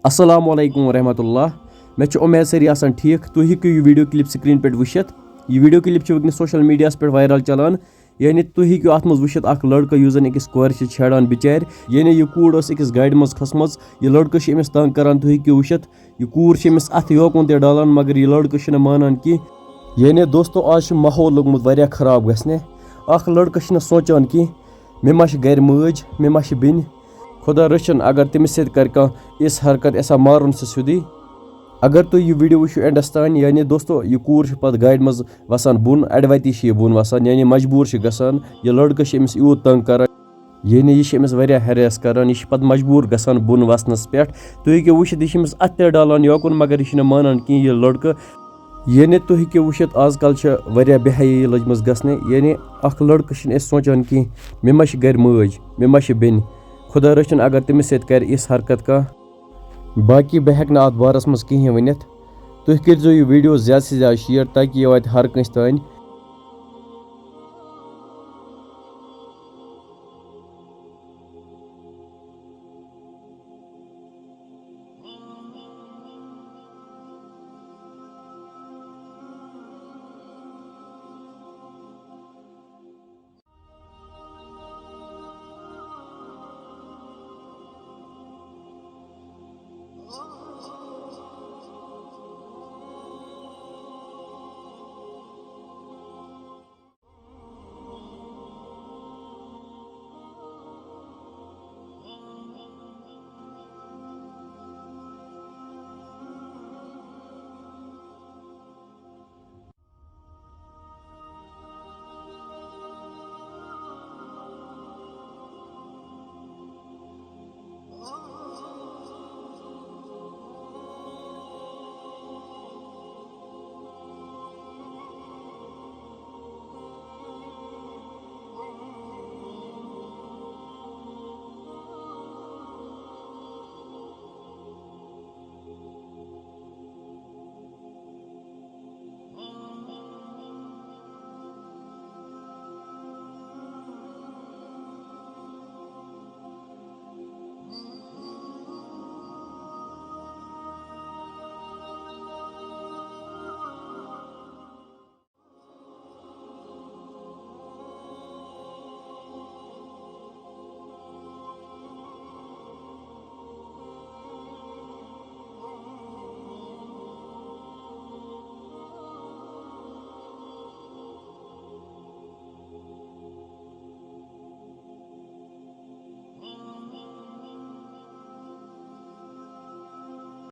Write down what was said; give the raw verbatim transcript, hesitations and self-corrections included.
السلام علیکم ورحمۃ اللہ۔ مےٚ چھِ اُمید سٲری آسان ٹھیٖک۔ تُہۍ ہیٚکِو یہِ ویٖڈیو کِلِپ سِکریٖن پٮ۪ٹھ وٕچھِتھ۔ یہِ ویٖڈیو کِلِپ چھِ وٕنکیٚنَس سوشل میٖڈیاہَس پٮ۪ٹھ وایرل چلان۔ یعنی تُہۍ ہیٚکِو اَتھ منٛز وٕچھِتھ اَکھ لٔڑکہٕ یُس زَن أکِس کورِ چھِ چھیڑان بِچارِ۔ یعنی یہِ کوٗر ٲس أکِس گاڑِ منٛز کھٔژمٕژ۔ یہِ لٔڑکہٕ چھِ أمِس تنٛگ کران، تُہۍ ہیٚکِو وٕچھِتھ۔ یہِ کوٗر چھِ أمِس اَتھٕ یوکُن تہِ ڈالان، مگر یہِ لٔڑکہٕ چھُنہٕ مانان کینٛہہ۔ یعنی دوستو، آز چھُ ماحول لوٚگمُت واریاہ خراب گژھنہِ۔ اَکھ لٔڑکہٕ چھُنہٕ سونٛچان کینٛہہ، مےٚ ما چھِ گَرِ مٲج، مےٚ ما چھِ بیٚنہِ۔ خۄدا رٔچھِن اگر تٔمِس سۭتۍ کَرِ کانٛہہ یِژھ حرکت، یہِ سا مارُن سُہ سیوٚدُے۔ اگر تُہۍ یہِ ویٖڈیو وٕچھِو اینڈَس تام، یعنی دوستو، یہِ کوٗر چھِ پَتہٕ گاڑِ منٛز وَسان بۄن، اَڑٕ وَتی چھِ یہِ بۄن وَسان، یعنی مجبوٗر چھِ گژھان۔ یہِ لٔڑکہٕ چھِ أمِس یوٗت تنٛگ کران، یعنی یہِ چھِ أمِس واریاہ ہیریس کران، یہِ چھِ پَتہٕ مجبوٗر گژھان بۄن وَسنَس پٮ۪ٹھ۔ تُہۍ ہیٚکِو وٕچھِتھ، یہِ چھِ أمِس اَتھٕ تہِ ڈالان یوکُن، مگر یہِ چھِنہٕ مانان کِہیٖنۍ یہِ لٔڑکہٕ۔ یعنی تُہۍ ہیٚکِو وٕچھِتھ، آز کل چھِ واریاہ بے حیٲیی لٔجمٕژ گژھنہِ۔ یعنی اَکھ لٔڑکہٕ چھِنہٕ أسۍ سونٛچان کینٛہہ، مےٚ ما چھِ گَرِ مٲج، مےٚ ما چھِ بیٚنہِ۔ خۄدا رٔچھِن اگر تٔمِس سۭتۍ کَرِ یِژھ حرکت کانٛہہ۔ باقٕے بہٕ ہٮ۪کہٕ نہٕ اَتھ بارَس منٛز کِہیٖنۍ ؤنِتھ۔ تُہۍ کٔرۍزیو یہِ ویٖڈیو زیادٕ سے زیادٕ شِیَر، تاکہِ یہِ واتہِ ہر کٲنٛسہِ تام۔